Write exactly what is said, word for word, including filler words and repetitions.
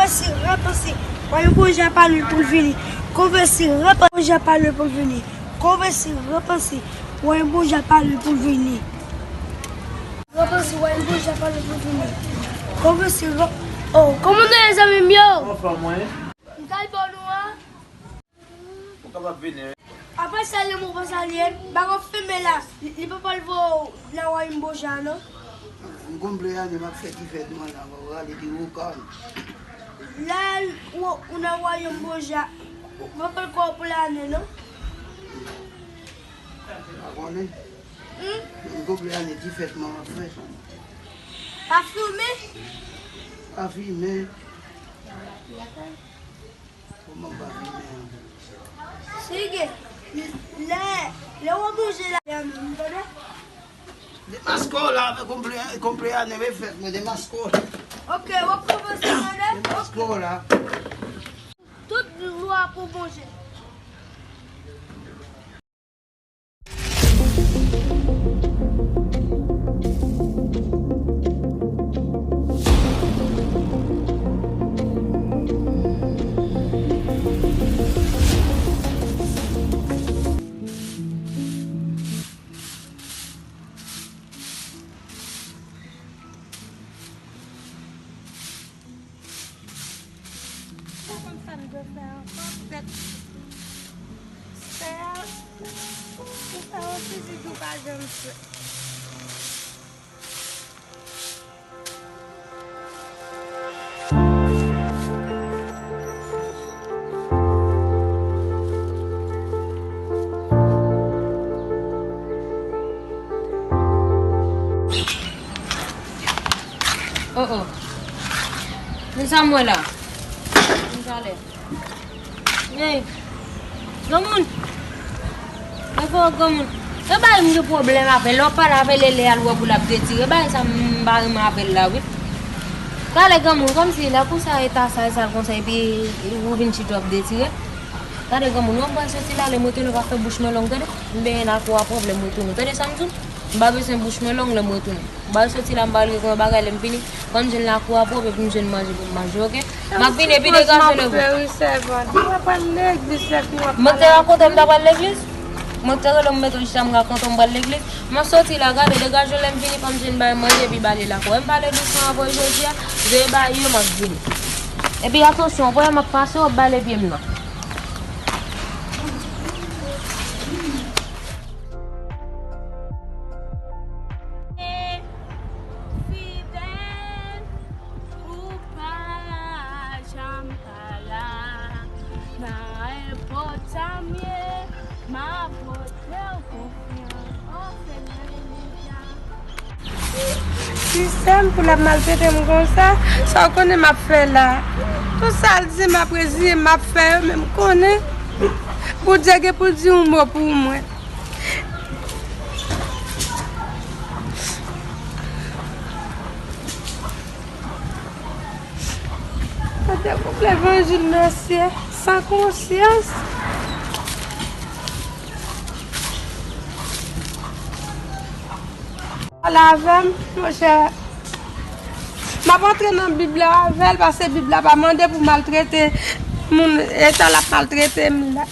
Konvèsi, repanse, wayòm Bondye a pa lwen pou l vini. Konvèsi, repanse, Bondye a pa lwen pou l vini. Konvèsi, repanse, wayòm Bondye a pa lwen pou l vini. Repanse, wayòm Bondye a pa lwen pou l vini. Konvèsi, re-, oh, kòman nou ye, zanmi m yo? Anfòm, wi. M kay bò nou an. Ou kapab vini, wi. Apre sa, lè mwen pa salye, baron fèmen la. Li, li pa pral voye w nan wayòm Bondye a, non. M konn plizyè ane m ap fè ti fèt mwen la, m ap rale ti wokan. La, ou, ou nan wayòm Bondye a, ou pa pral kwè w pou lane, non. Pa konnen. Hmm? M konn plizyè ane ti fèt mwen m ap fè. Pa fimen? Pa fimen. Kòman m pa fimen an? Sige, lè, lè w ap manje la, m tande. Demaske w la, konpli-, konpliane, refèt mwen, demaske w la. Ok, w ap kòmanse, tande. Demaske w la. Tout glwa pou Bondye. Pa konn sa m dwe fè ankò, poutèt sè a, ou fè yon ti di tou pa janm fè. Oh, oh. Men sa m wè la. Men sa lè. Hey. Granmoun. Mwen fè granmoun. E bay m gen pwoblèm avè l. Lè w pale avè l, lè al wè pou l ap detire. Bay sa m pa renmen avè l la, wi. Talè granmoun, kòmsi la konsa, eta sa, e sal konsa, epi ou vin chita w ap detire. Talè granmoun, ou pral soti la, lè m retounen, pa fè bouch mwen long, tande? M benyen nan kou a pwòp lè m retounen. Tande sa m di w? M pa bezwen bouch mwen long lè m retounen. M pral soti la, m pral regle yon bagay, lè m fini, fò m jwenn lakou a pwòp epi m jwenn manje pou m manje, oke? M ap vini epi degaje w leve. Mwen te rakonte w m ta pral legliz. Mwen te rele w, m mete w chita, m rakonte w m pral legliz. M ap soti la, gade, degaje w, lè m fini, fò m jwenn bagay manje epi bale lakou a. M pale dousman avè w jodi a, veye bagay yo, m ap vini. Epi atansyon, w wè m ap pase, w ap bale pye m nan. Fidèl, ou pa janm pa la. Nan enpòt sa m ye, m ap pote w konfyans. O Senyè, alelouya. Ti sè m pou l ap maltrete m konsa, sa w konnen m ap fè la. Tout sa l di m ap reziye, m ap fè yo, men m konnen Bondye gen pou l di yon mo pou mwen. Mwen te pou levanjil nan sye, san konsyans. Pale avè m, monchè. M ap antre nan Bib la avè l, paske Bib la pa mande pou maltrete moun, etan l ap maltrete m la.